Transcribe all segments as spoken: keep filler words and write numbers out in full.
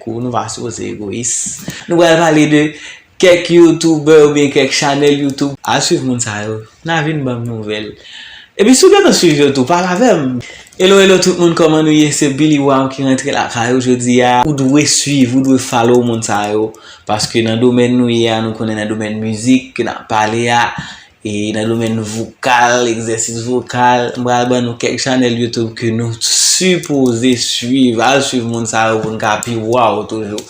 Kou nou pa sipoze egoyis. Nou pral pale de kèk youtubè oubyen kèk chanèl YouTube. Al swiv moun sa yo. N a vin ban m nouvèl. Epi si w gentan swiv yo tou, pale avè m. Hello, hello tout moun, kòman nou ye? Se Billy Wow ki rantre lakay ou jodi a. Ou dwe swiv, ou dwe follow moun sa yo. Paske nan domèn nou ye a, nou konnen nan domèn mizik ke n ap pale a, e nan domèn vokal, egzèsis vokal, m pral ban nou kèk chanèl YouTube ke nou sipoze swiv. Al swiv moun sa yo pou n ka pi wow toujou.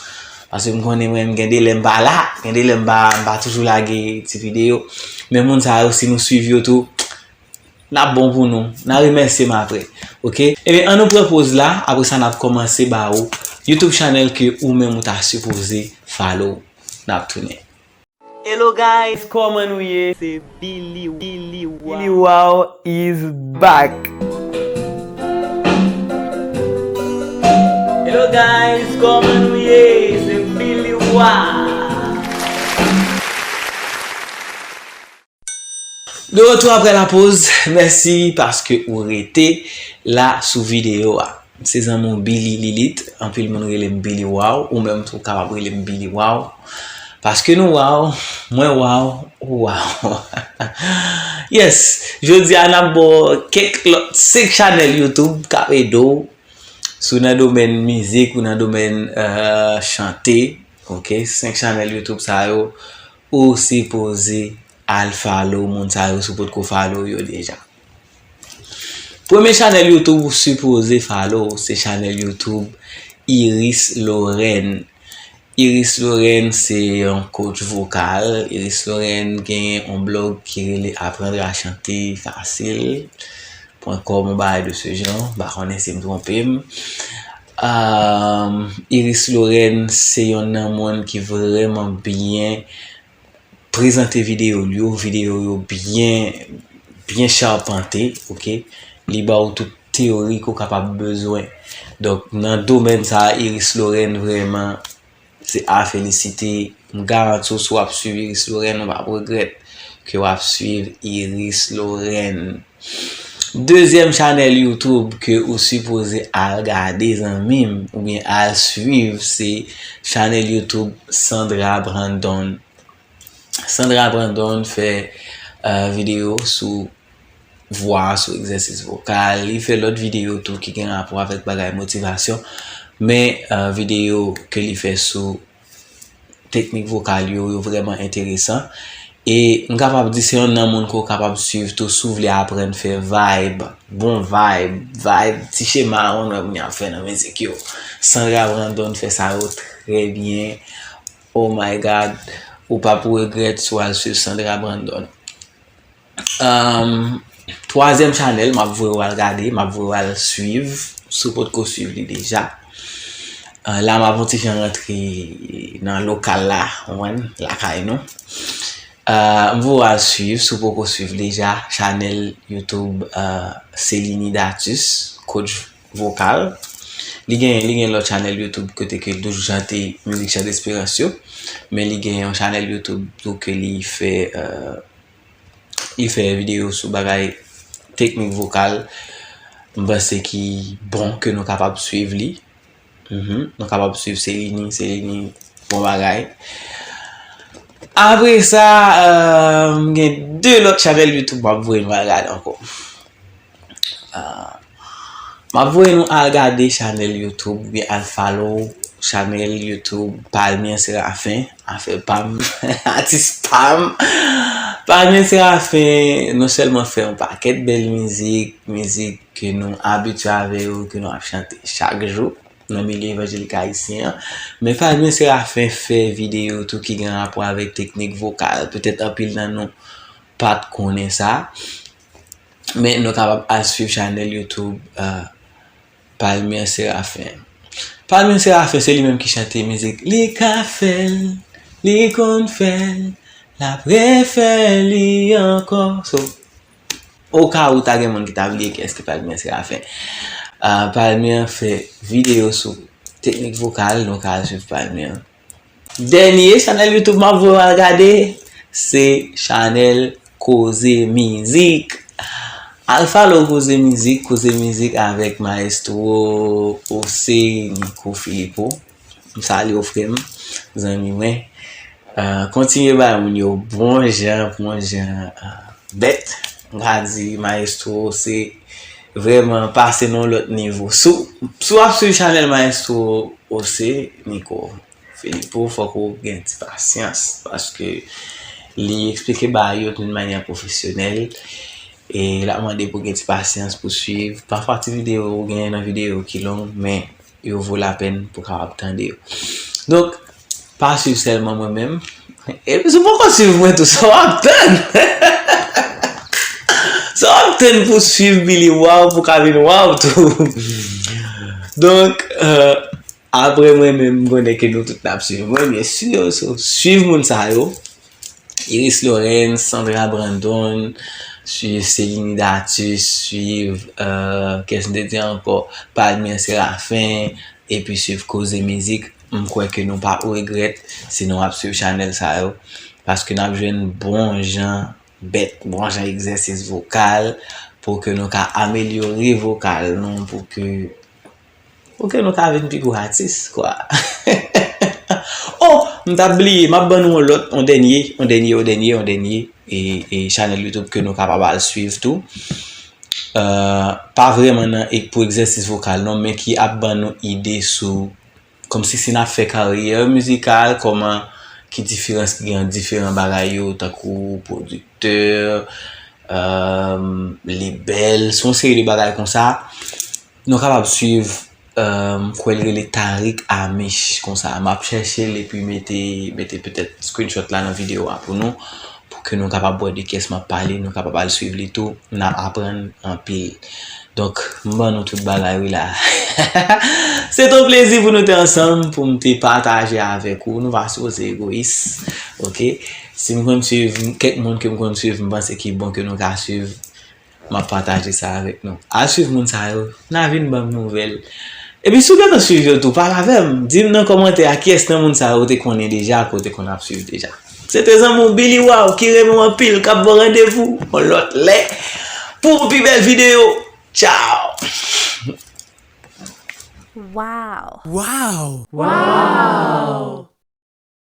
Paske m konnen mwen, m gen de lè m pa la, gen de lè m pa, m pa toujou lage ti videyo. Men moun sa yo, si nou swiv yo tou, n ap bon pou nou. N a remèsye m apre. Oke? Ebyen, ann nou pran poz la, apre sa n ap kòmanse ba ou YouTube chanèl ke ou menm ou ta sipoze follow. N ap tounen. Hello guys, kòman nou ye? Se Billy, Billy Wow. Billy Wow is back. Hello guys, kòman nou ye? Se Billy Wow. De retour après la pause, mèsi paske ou rete la sou videyo a. Se zanmi w Billy Lilith, anpil moun rele m Billy Wow, ou menm tou kapab rele m Billy Wow. Paske nou wow, mwen wow, ou wow. Yes, jodi a n ap ba w kèk lòt senk chanèl YouTube k ap ede w, si w nan domèn mizik, ou nan domèn, euh, chante, oke? Senk chanèl YouTube sa yo, ou sipoze al follow moun sa yo si w potko follow yo deja. Premye chanèl YouTube ou sipoze follow, se chanèl YouTube Iris Lorraine. Iris Lorraine se yon coach vokal. Iris Lorraine gen yon blog ki rele Apprendre à chanter facile point com, yon bagay de ce genre. M pa konnen si m twonpe m. Euh, Iris Lorraine se yonn nan moun ki vrèman byen prezante videyo l yo, videyo yo byen, byen chapante, oke? Li ba w tout teyori ke w kapab bezwen. Donk, nan domèn sa a, Iris Lorraine vrèman se a felisite. M garanti w, si w ap swiv Iris Lorraine, ou p ap regrèt ke w ap swiv Iris Lorraine. Dezyèm chanèl YouTube ke ou sipoze al gade, zanmi m, oubyen al swiv, se chanèl YouTube Sandra Brandon. Sandra Brandon fè, euh, videyo sou vwa, sou egzèsis vokal. Li fè lòt videyo tou ki gen rapò avèk bagay motivasyon. Men, euh, videyo ke li fè sou teknik vokal yo, yo vrèman enteresan. E m kapab di se yonn nan moun ke w kapab swiv tou si w vle aprann fè vibe, bon vibe, vibe, ti chema ou wè moun y ap fè nan mizik yo. Sandra Brandon fè sa yo trè byen. Oh my God, ou p ap regrèt si w al swiv Sandra Brandon. Um, twazyèm chanèl m ap voye w al gade, m ap voye w al swiv, si w potko swiv li deja. Uh, la m ap yon ti jan rantre nan lokal la, ou konprann, lakay nou. Uh, m voye w al swiv, si w poko swiv deja, chanèl YouTube, uh, Celiny Datus, coach vokal. Li gen, li gen lòt chanèl YouTube kote ke li toujou chante mizik Chan Desperans yo. Men li gen yon chanèl YouTube tou ke li fè, euh, li fè videyo sou bagay teknik vokal. M panse ki bon ke nou kapab swiv li. Mhm. Nou kapab swiv Celiny, Celiny, bon bagay. Apre sa, euh, m gen de lòt chanèl YouTube m ap voye nou al gade ankò. Ah, m ap voye nou al gade chanèl YouTube oubyen al follow chanèl YouTube Palmyre Séraphin, afè pa m, atis pa m. Palmyre Séraphin non sèlman fè yon pakèt bèl mizik, mizik ke nou abitye avè yo, ke nou ap chante chak jou nan milye evanjelik ayisyen an. Men Palmyre Séraphin fè videyo tou ki gen rapò avèk teknik vokal. Petèt anpil nan nou pa t konnen sa. Men nou kapab al swiv chanèl YouTube, euh, Palmyre Séraphin. Palmyre Séraphin, se li menm ki chante mizik Li ka fè l, li konn fè l, l ap refè li ankò. So, oka ou ta gen moun ki ta bliye kiyès ki Palmyre Séraphin. Euh, Palmyre fè videyo sou teknik vokal, nou ka al swiv Palmyre. Dènye chanèl YouTube m ap voye w al gade, se chanèl Koze Mizik. Al follow Koze Mizik, Koze Mizik avèk Maestro José Nico Philippot. M salye w, frè m, zanmi mwen. Kontinye bay moun yo bon jan, bon jan bèt. M ka di Maestro se vrèman pase nan yon lòt nivo. Si w ap swiv chanèl Maestro José Nico Filipo, fòk ou gen ti pasyans, paske li eksplike bagay yo yon manyè pwofesyonèl. E l ap mande pou gen ti pasyans pou swiv. Pafwa ti videyo ou genyen nan videyo ki long, men yo vo lapèn pou kapab tande yo. Donk, pa swiv sèlman mwen menm. Epi si w poko swiv mwen tou, sa w ap tann? Sa w ap tann pou swiv Billy Wow pou ka vin wow tou? Donk, euh, apre mwen menm, m konnen ke nou tout n ap swiv mwen, byen si, so, swiv moun sa yo. Iris Lorraine, Sandra Brandon, swiv Celine Datus, swiv, euh, kiyès m te di ankò, Palmyre Séraphin, epi swiv Koze Mizik. M kwè ke nou p ap regrèt si nou ap swiv chanèl sa yo, paske n ap jwenn bon jan bèt, bon jan egzèsis vokal, pou ke nou ka amelyore vokal nou, pou ke pou ke nou ka vin pi gwo atis, kwa. Oh, m t ap bliye, m ap ban nou yon lòt, yon dènye, yon dènye, yon dènye, yon dènye, e, e chanèl YouTube ke nou kapab al swiv tou. Euh, pa vrèman nan, e pou egzèsis vokal, non, men ki ap ban nou ide sou, kòmsi si n ap fè karyè mizikal, kòman, ki diferans ki gen ant diferan bagay yo, tankou pwodiktè, euh, lebèl, se yon seri de bagay konsa. Nou kapab swiv, euh, m kwè l rele Tariq Amish konsa. M ap chèche l epi mete, mete petèt screenshot la nan videyo a pou nou, pou ke nou kapab wè de kiyès m ap pale, nou kapab al swiv li tou, n ap aprann anpil. Donk, m ban nou tout bagay wi la. Se t on plezi pou nou te ansanm, pou m te pataje avèk ou. Nou pa sipoze egoyis, oke? Si m konn swiv kèk moun ke m konn swiv, m panse ki bon ke nou ka swiv, m ap pataje sa avèk nou. Al swiv moun sa yo, n a vin ban m nouvèl. Epi si w gentan swiv yo tou, pale avè m. Di m nan kòmantè a kiyès nan moun sa yo ou te konnen deja, ke w te konn ap swiv deja. Se te zanmi w Billy Wow ki renmen w anpil k ap ba w randevou yon lòt lè pou yon pi bèl videyo. Tchao! Wow! Wow! Wow!